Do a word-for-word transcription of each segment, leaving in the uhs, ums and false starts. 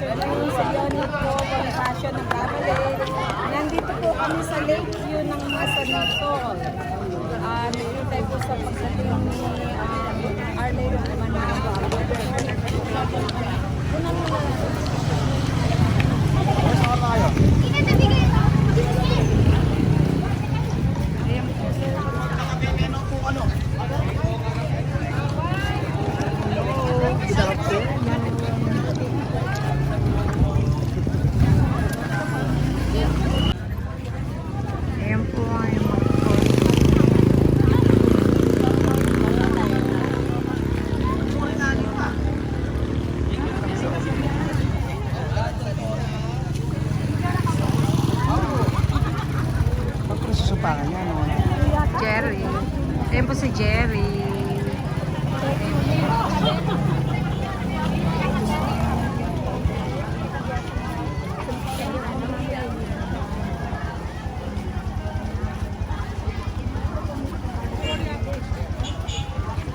Yung sa Unit ko, Bonifacio, nagbabalik. Nandito po kami sa Lakeview ng Masanito. Ah, nakikita po sa pagdating ni, ah, Arlene Manalo. Ayan po, sir. Sarap, sir. Ayan po ang iyong mga Jerry. Ayan po si Jerry.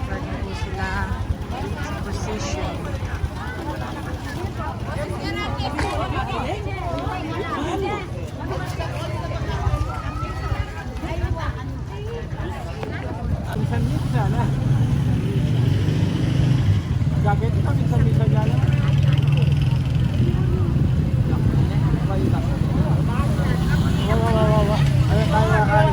Lagi po sila sa position. Minsan-minsan, ah. Gagawin ko minsan-minsan yan, ah. Wa, wa, wa, wa, wa. Ay, ay, ay, ay.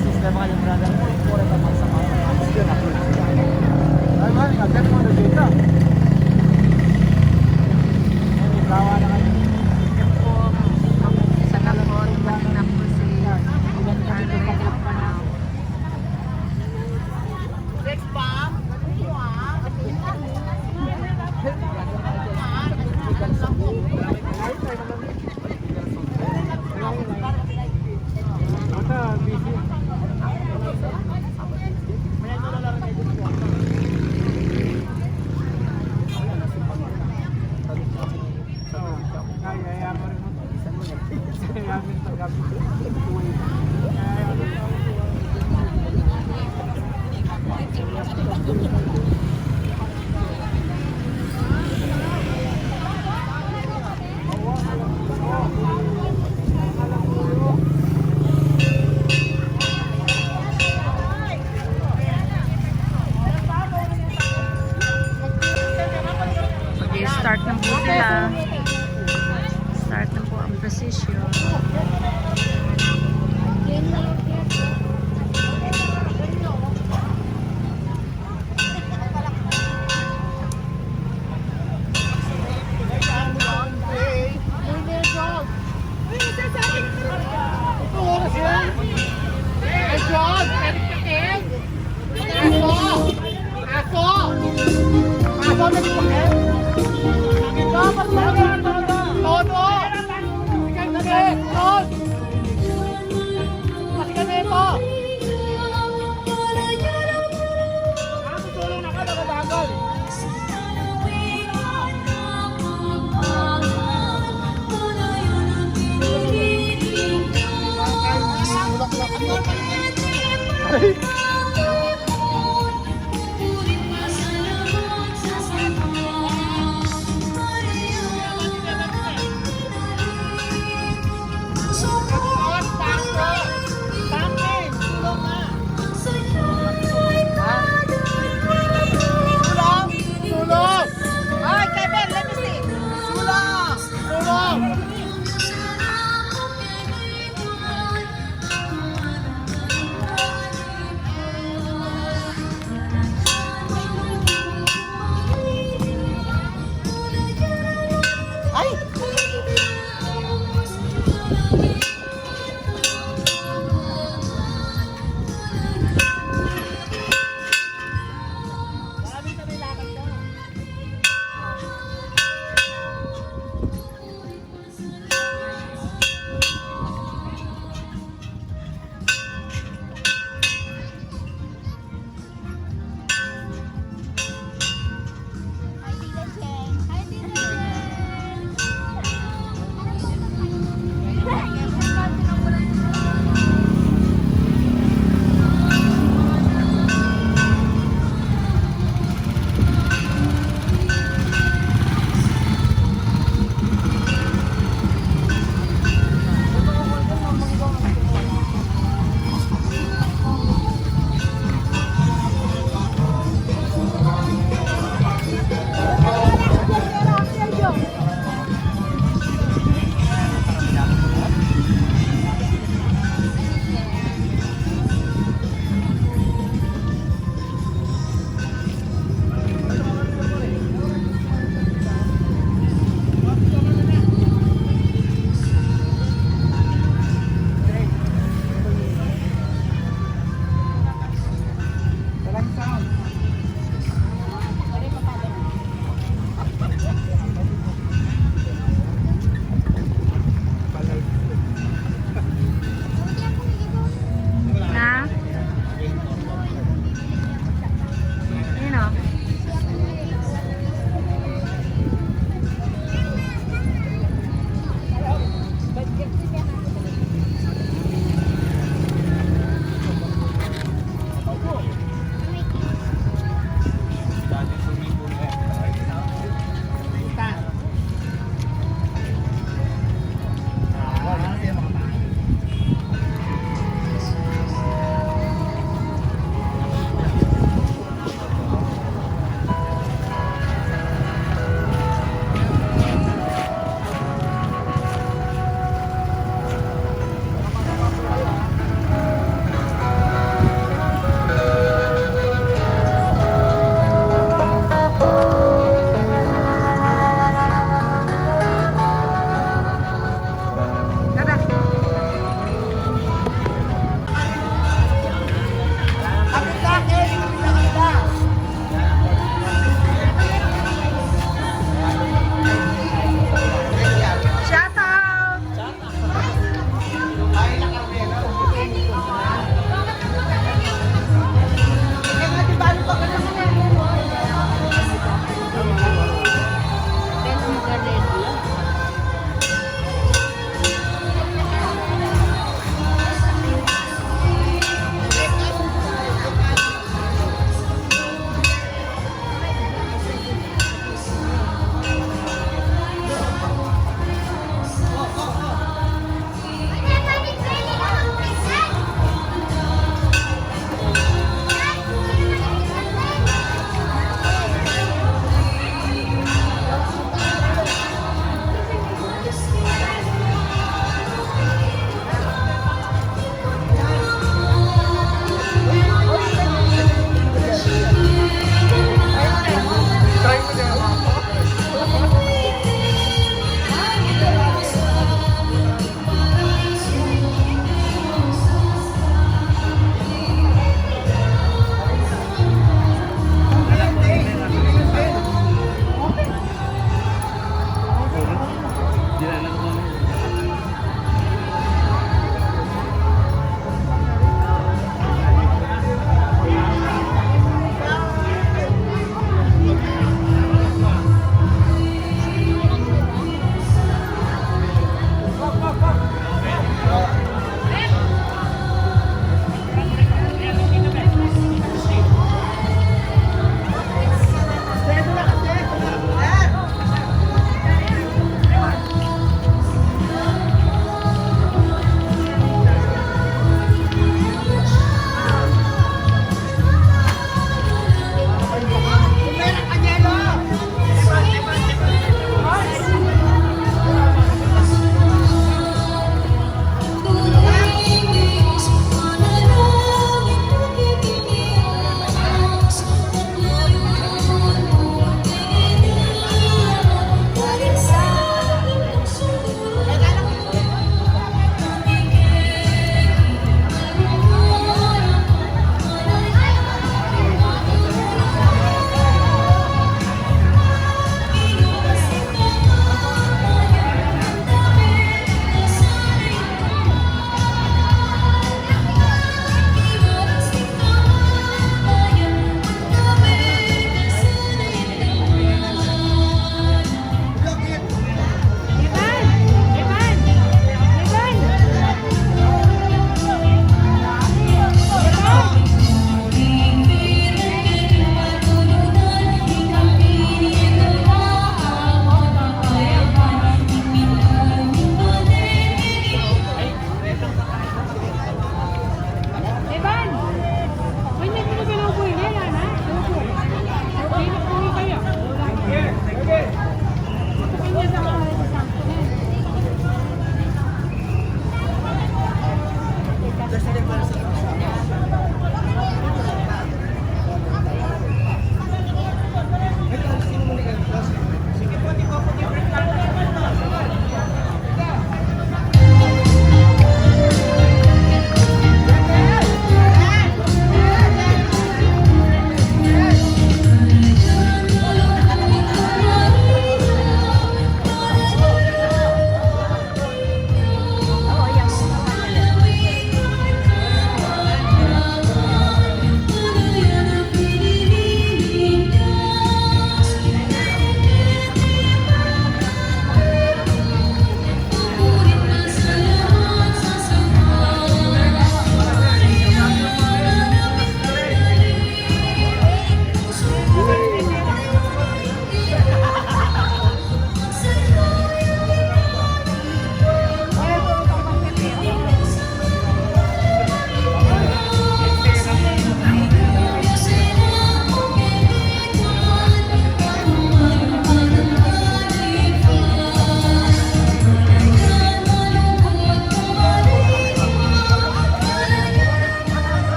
Sistema yung brother mo, yung pura ka magsama. Ay, man, agad mo na dito. Ay, gawa na kayo. Sa kapon, dumating na po si Andre. Okay, start na po sila. Start na po ang procession. Tulong! Tulong! Ay, Kevin, let me see. Tulong! Tulong!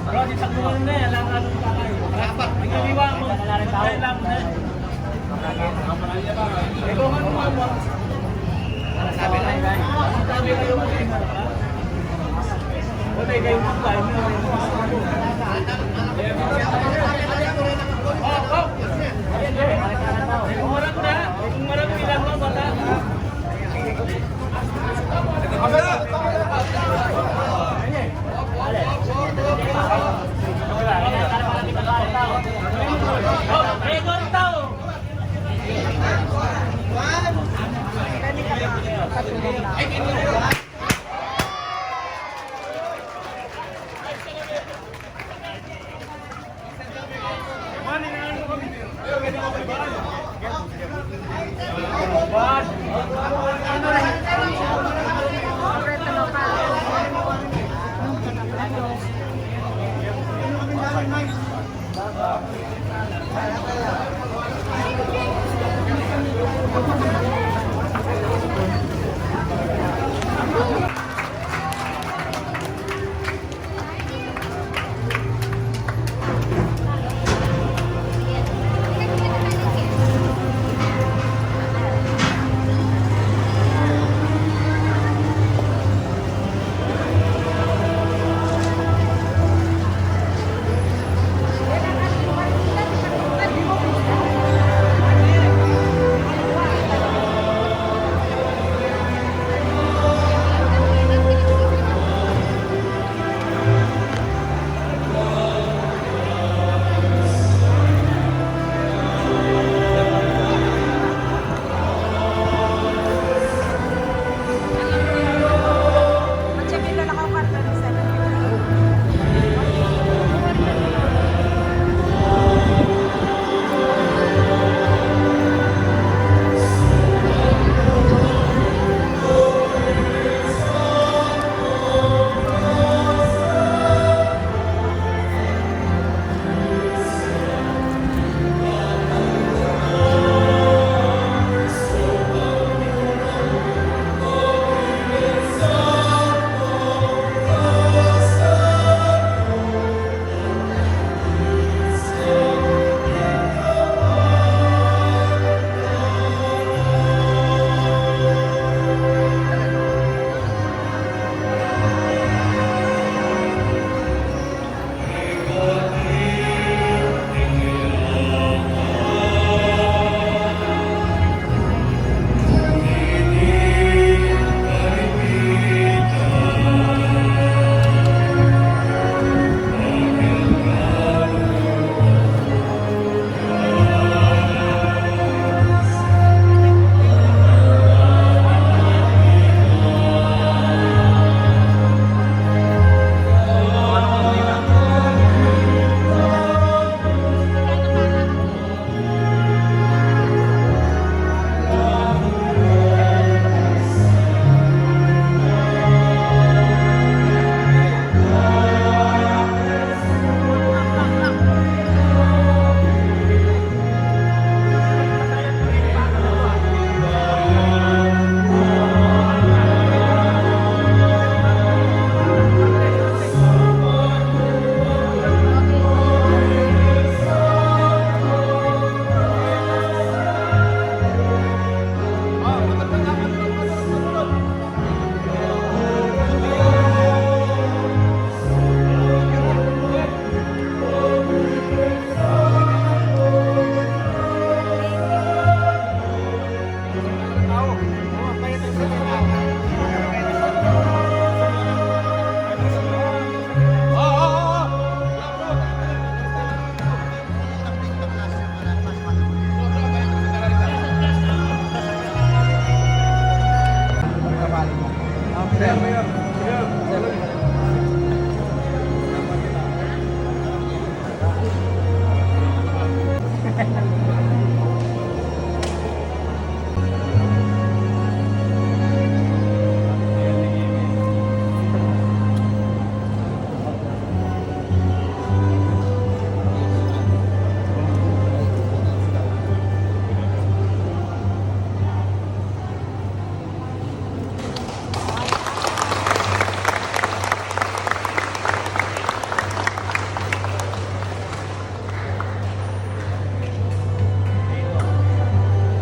Bro, di takbuhan na yan. Alam ka nung patay. Dapat, tingaliwa mo. Patay lang na.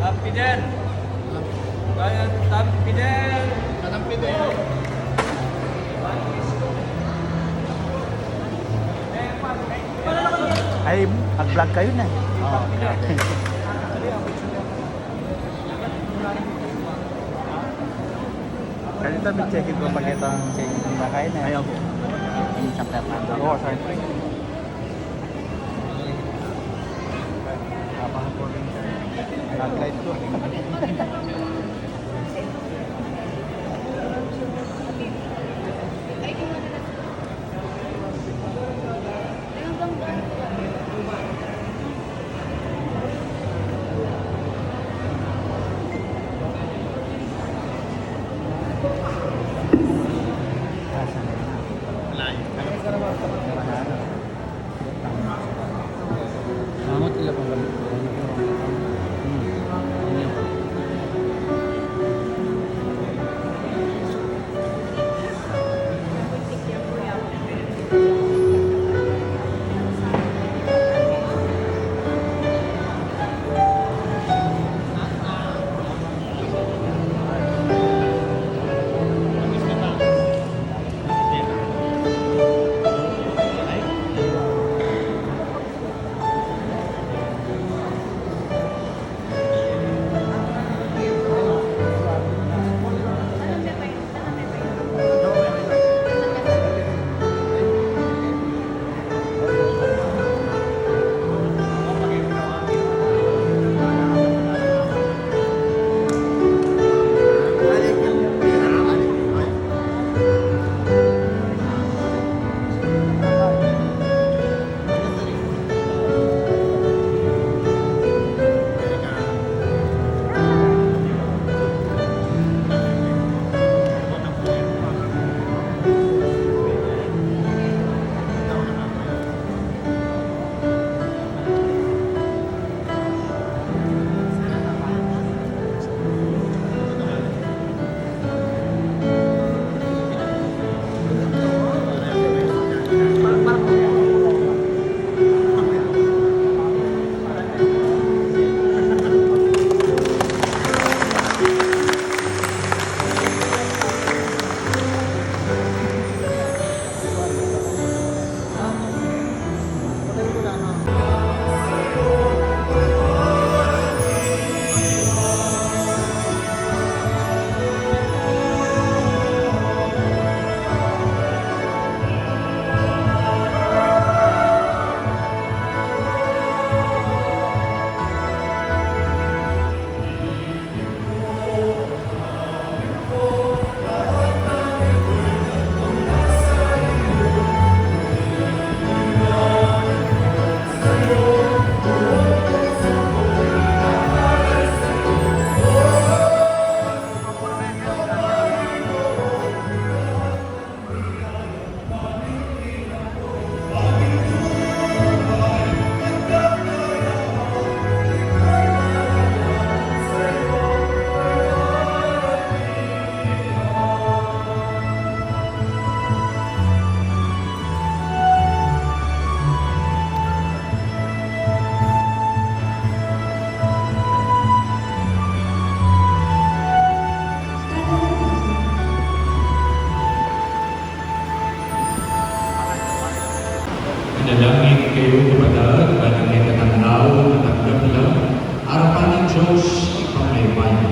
Tampiden. Tampiden. Tampiden. Ay, mag-vlog kayu na. Oo, grabe. Kasi ito, may check-in ko pag itong check-in na kayo na. Ayaw po. Yung sa Fernando. Oo, sir. Habang po rin, nag-live ko. Salamat ila pang. Manalangin kayu, kapatad, ban ing kekatang gawa matanggap la arapan ning Dios Ibpang mayupaya.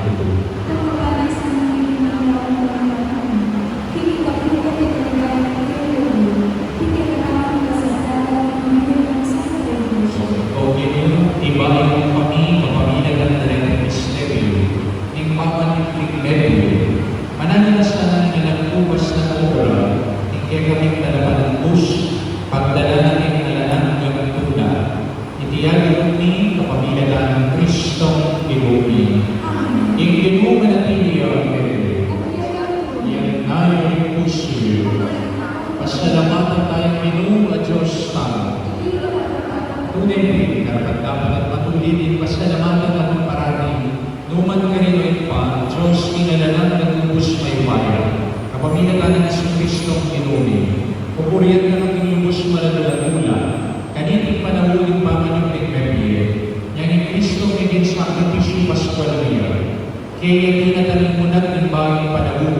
O Ginu, tibayan mu kami kapamilatan da reting misteryu ning pamanyubling medyu. Mananu na sana ning alang tubas nang obra ning kekaming talapanagpus, pagdala na ning alang anggang tanda. Iti aduan mi, Pamilatan nang Kristong Ginu mi. Ing Ginu manatili ya kekayu. Iyatas yu ing pusu yu. Pasalamatan taya ing Ginu a Dios tamu. Tune pin, karapat-dapat at matulid ing pasalamatan at parati, nu man karin o Ibpa, Dios king alang angga, lubus mayupaya, kapamilatan nang Jesucristo Ginu mi. Pupurian na kami lubus malagad-lagad, kaniting panaun ning pamanyubling mebie, inyang i Cristo meging sakripisyu paskual mi. Kaya atin na tamu ing munag ning bayung panaun,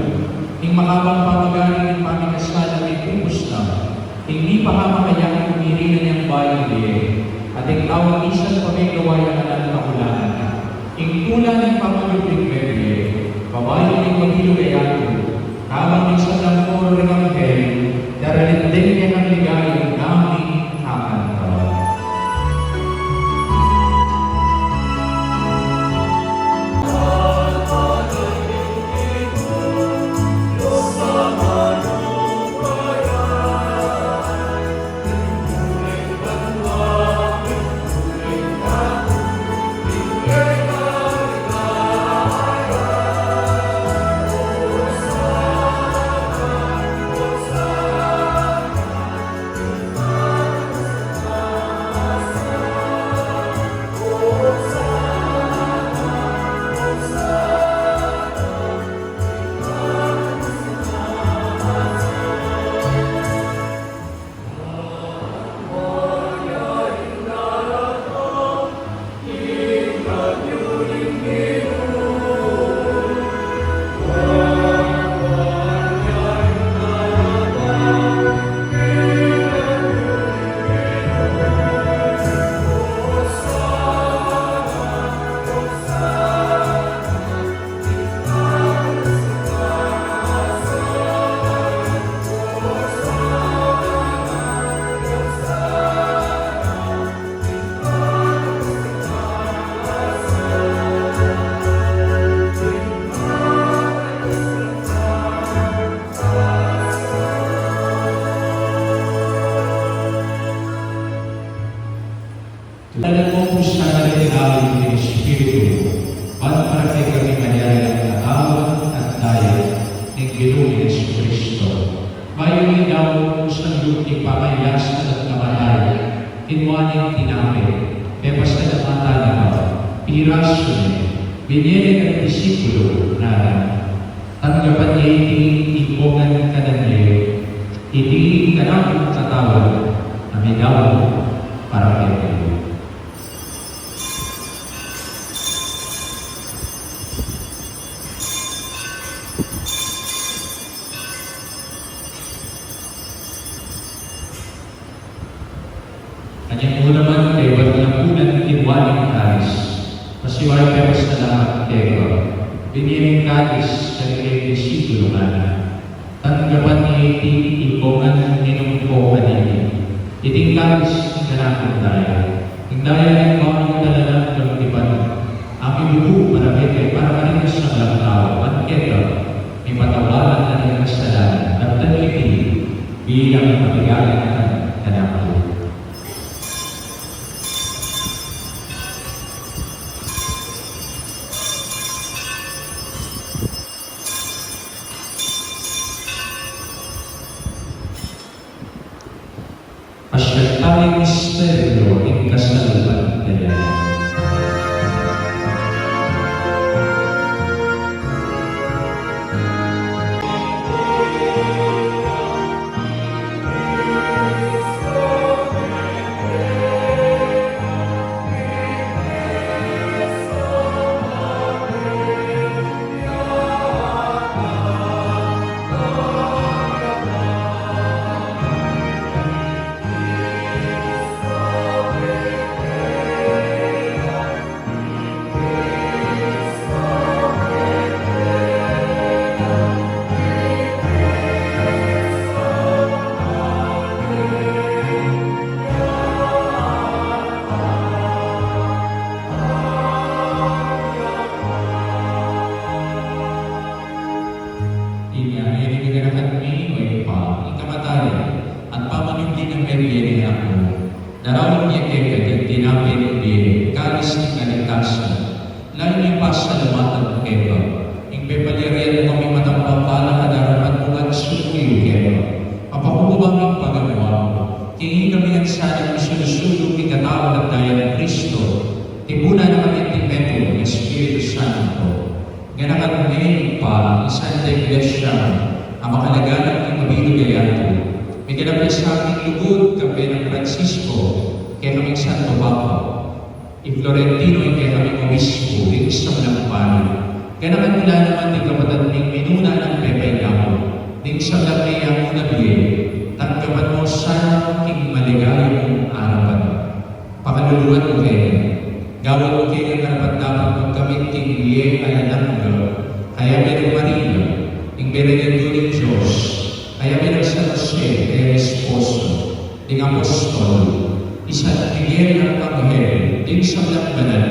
ing makabang pamagari ning pamikasala mipupus na, ing mipakamakayang tumiri na ning bayung bie, at ing taung misan pa megawa yang alang kakulangan, ing tula ning pamanyubling mebie, babayu ning mabilug a yatu, kabang misan lang koro ring anghel, daralit deng kekang ligaya ing ngaming kakantawa. Tulad mo pu sana rin awit ning Espiritu, ban para kekami malyari lang katawan at daya ning Ginu ming Jesucristo. Bayu ning daun pu sa lub ning pamagkasakit at kamatayan, kinua ne ing tinape, pepasalamatan na ka, pirasu ne, binie ne king disipulu, ngana, tanggapan ye iti ikongan kanan ye, iti ing kanakung katawan, a midaun para kekayu. Kaniting mula man, kaybat na pu nang kinua ne ing kalis, pasiwa ya, pepasalamat keka, binie ne ing kalis karing disipulu, ngana, tanggapan ye iti ikongan, minum ko kaniti, iti ing kalis ning kanakung daya, ing daya ning bayu at alang anggang tipan, a mibubu para kekayu at para karing sablang tau, ban keta mipatawad la ring kasalanan, kaptan ye iti bilang kapigalan kanaku. Asyag taya ing misteryu ning kasalpantayanan. Salamat keka. Ing pepalyarian mu kami matang pambalak a darapat mu ngan sumuyung keka. Papakumbaba ming pagamuan mu. King ikami ngan sanang misulu-sulu king katawan at daya nang Kristo, tipunan na kami anting metung ning Espiritu Santo. Ganakan me ing Ibpa, ing Santa Iglesia, a makalaganap king mabilug a yatu. Miganap ya sa king lugud, kambe nang Francisco, kekaming Santo Papa. I Florentino ing kekaming obispo, ding sablang pari. Ganakan mu la naman ding kapatad ming minuna nang pepainawa, ding sablang meyanguna bie, tanggapan mu sana king maligaya mung arapan. Pakaluluan mu kami, gawan mu kami karapat-dapat magkamit king bie alang angga, kayang Birhen Maria, ing Birhen Indu ning Dios, kayang San Jose, kayang esposo, ding apostol, i San Miguel Arkanghel, ding sablang banal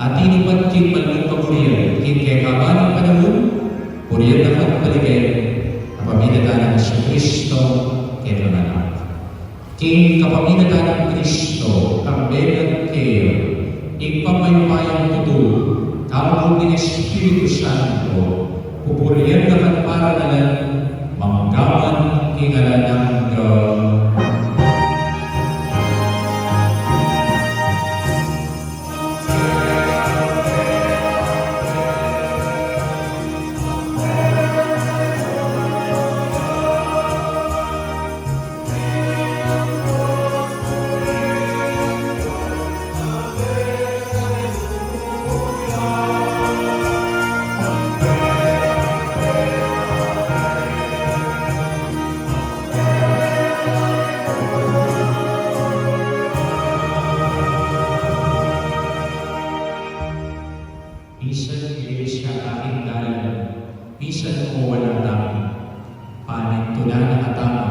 a tinupad king banal mung kaburian king kekaban ning panaun, purian na at paligayan, kapamilatan nang Jesucristo, kekang Anak. King kapamilatan nang Kristo, kambe ngan kaya, ing mayupayang tutu, kabud ning Espiritu Santo, pupurian na at pararangalan, mangga man king alang angga. Misan ing Iglesia ating dalan, misan o wala tamu, panintunan na katamu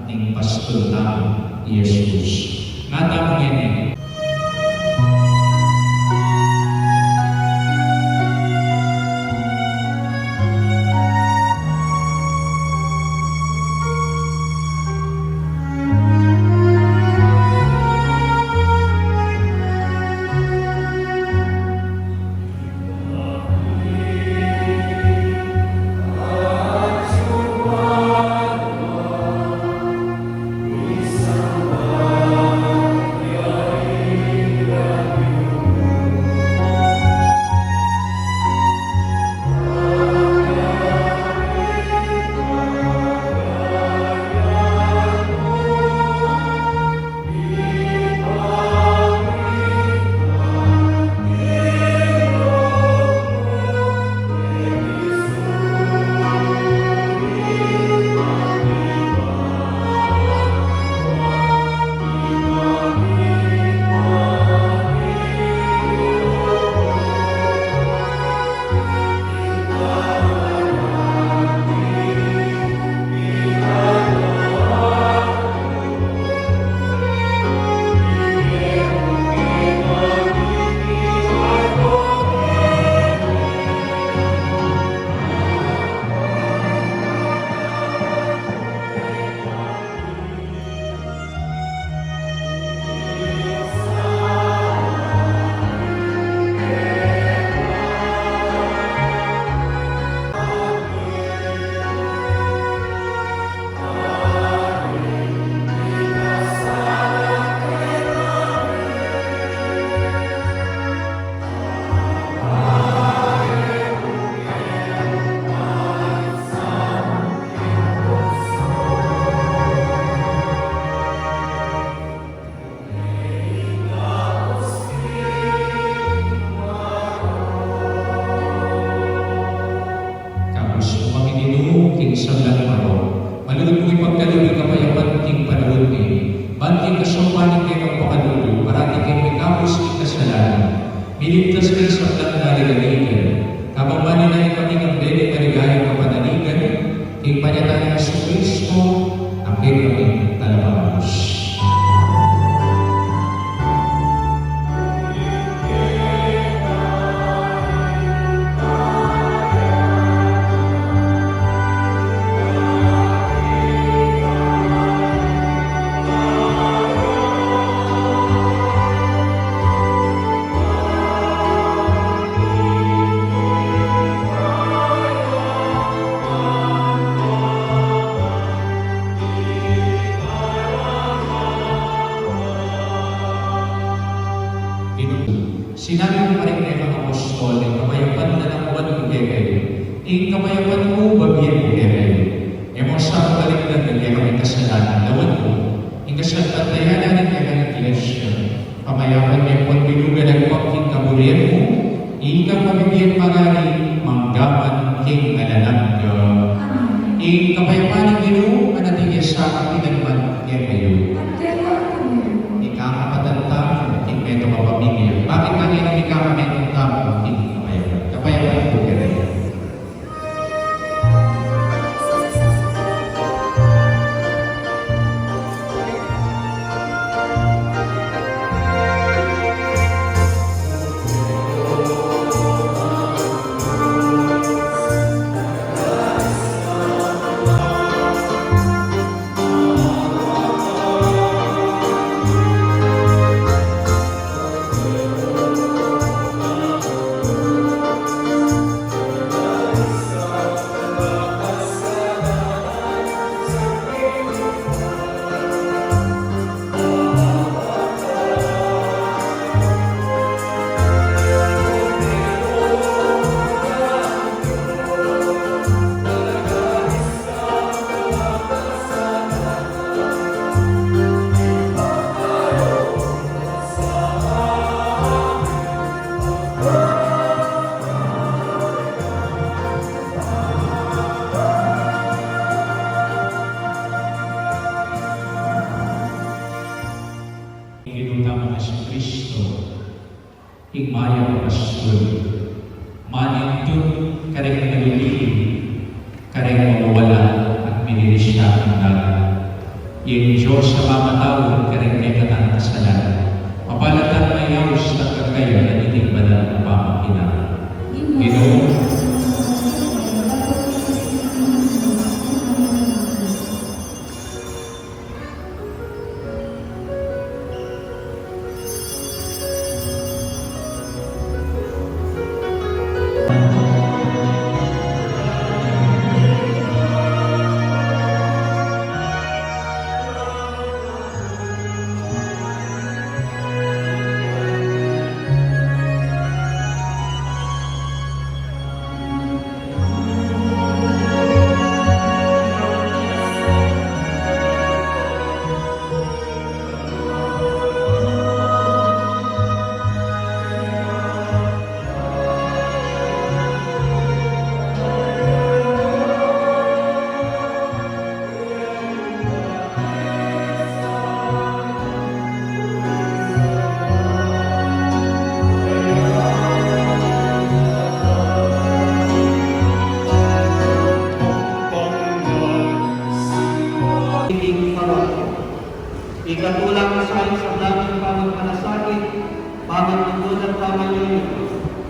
ning pastul tamu, i Jesus. Nga tamu ngeni. Kabus mu kami, Ginu, king sablang marok. Malugud mung ipagkalub ing kapayapan king panaun mi. Ban king kasaupan ning kekang pakalulu, parati kaming mikabus king kasalanan. Miligtas king sablang naligaligad. Kabang manenaya kami king bene maligayang kapanaligan, king panyatang nang Jesucristo, a kekaming Talapangabus. Sinabi mu karing kekang apostol, ing kapayapan da nakuan ku kekayu, ing kapayapan ku bibie ku kekayu. E mu sa pagalitan ing kekami kasalanan, lawan mu ing kasalpantayanan ning kekang Iglesia. Pamayapan me pu, Ginu, ganan king kaburian mu, ikang mabibie at marari manggaman king alang angga. Amen. Ing kapayapan ning Ginu manatili ya sa kapilan man kekayu. Ing kakapatan tamu king metung a pamilya, bakit kami na ikakamentung tamu king kapayapan? Kapayapan pu kekayu. Ing Ginu tamung Jesucristo, ing mayap a pastul, manintun karing malilihi, karing mawawala at minilisyang dalan. Ing Dios a mamatawad karing kekatang kasalanan, mapalad at mayaus na kekayu king banal a pamagkilala. Ginu. Ikatulang sa ing sablang pamagmalasakit, pamagtutunan tamu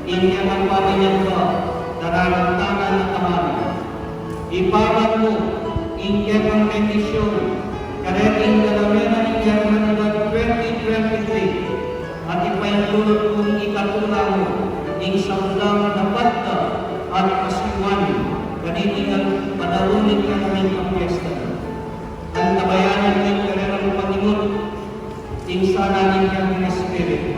ing kekang pamanyamba, dararamdaman na tamu. Ipamag mu ing kekang bendisyun kareting dalamen ning Yermanidad twenty twenty-three, at ipaintulud kung ikatula mu ing sablang dapat da at kasiwan kaniting panaun ning kekaming kapiestan. Antabayanan mu ing karelang panimud ing sana ning kekang Espiritu,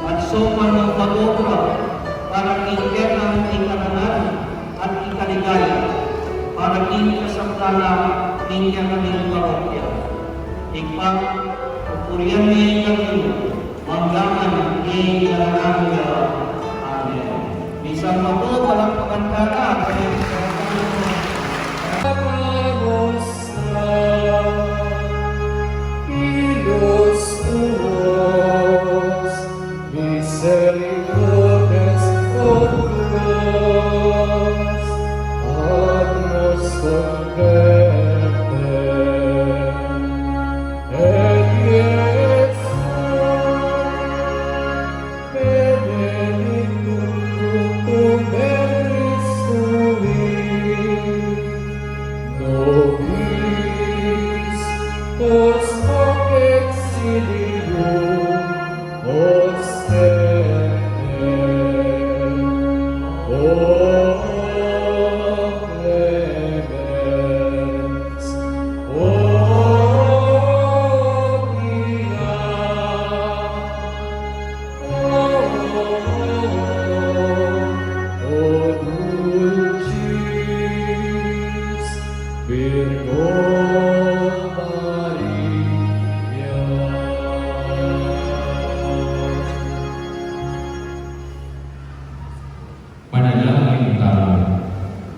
at saupan mung pag-obra para king kekang ikarangan at ikaligaya, para king kasaklan ning kekaming parokya. Ibpa, pupurian mi ing lagyu mu, manggaman king alang angga. Amen. Minsan pa pu, palakpakan tana. Ilus tuos misericordes oculos ad nos converte.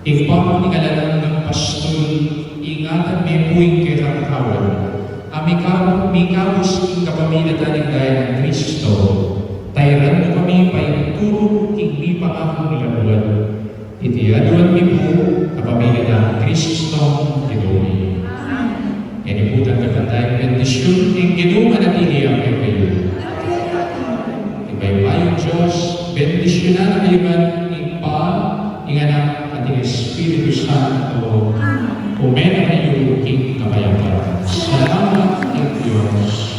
Ing pamamuni ning ngalanan nang pastul, ingatan me pu ing kekang kawan, a mikab-, mikabus king kapamilatan ning daya nang Kristo, tairan mu kami painturung king mipangakung labuad. Iti aduan mi pu kapamilatan nang Kristong Ginu mi. Ngeni pu, tanggap tamu ing bendisyun ning Ginu manatili ya kekayu. Ing mayupayang Dios, bendisyunan na kayu ngan ning Ibpa, ning Anak, at ning Espiritu Santo. Ume na kayu king kapayapaan. Salamat king Dios.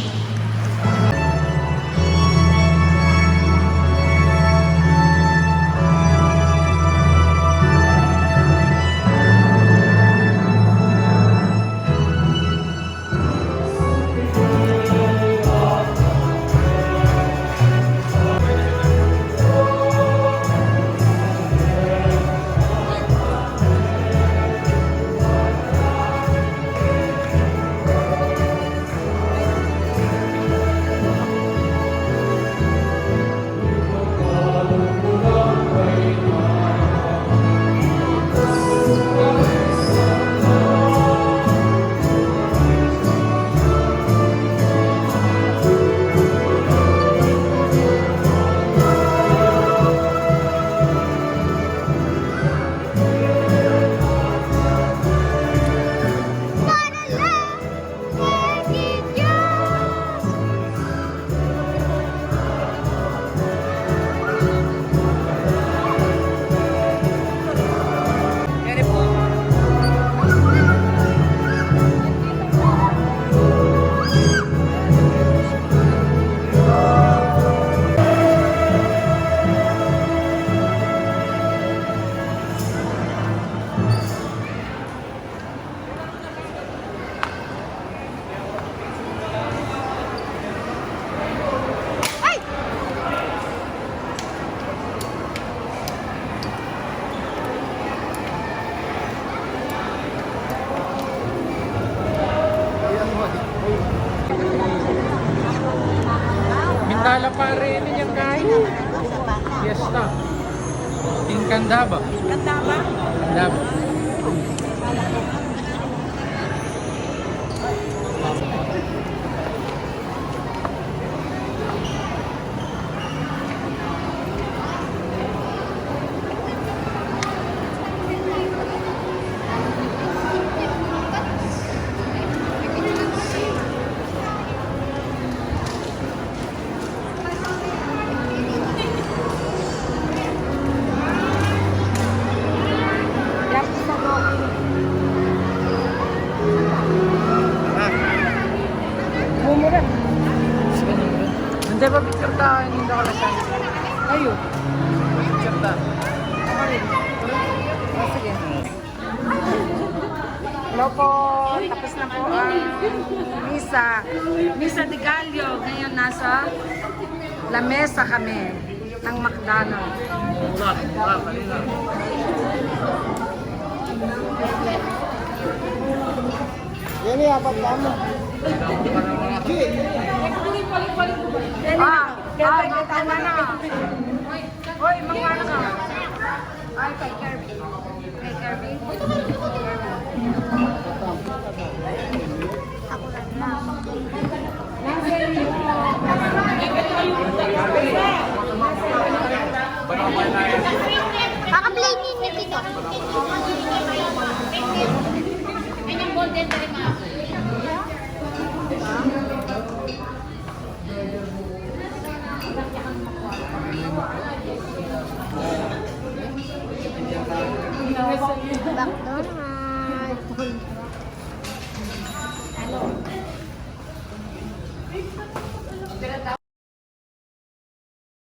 Minta la pare ini yang kain. Fiesta. Tingkanda ba? Tingkanda ba? Tingkanda ba? Mumura. Hindi pa picture tayo, hindi ako nasa. Ayo. Picture tayo. Ako rin. O, sige. Hello po. Tapos na po ang misa. Misa de Gallo. Ngayon nasa lamesa kami ng McDonald's. Yan yung apat na mo. Ah, ah, tama na. Hoy, mga ano ka? Ay, kay Kirby. Kay Kirby. Kaka-play ni Nikita. McDonald's.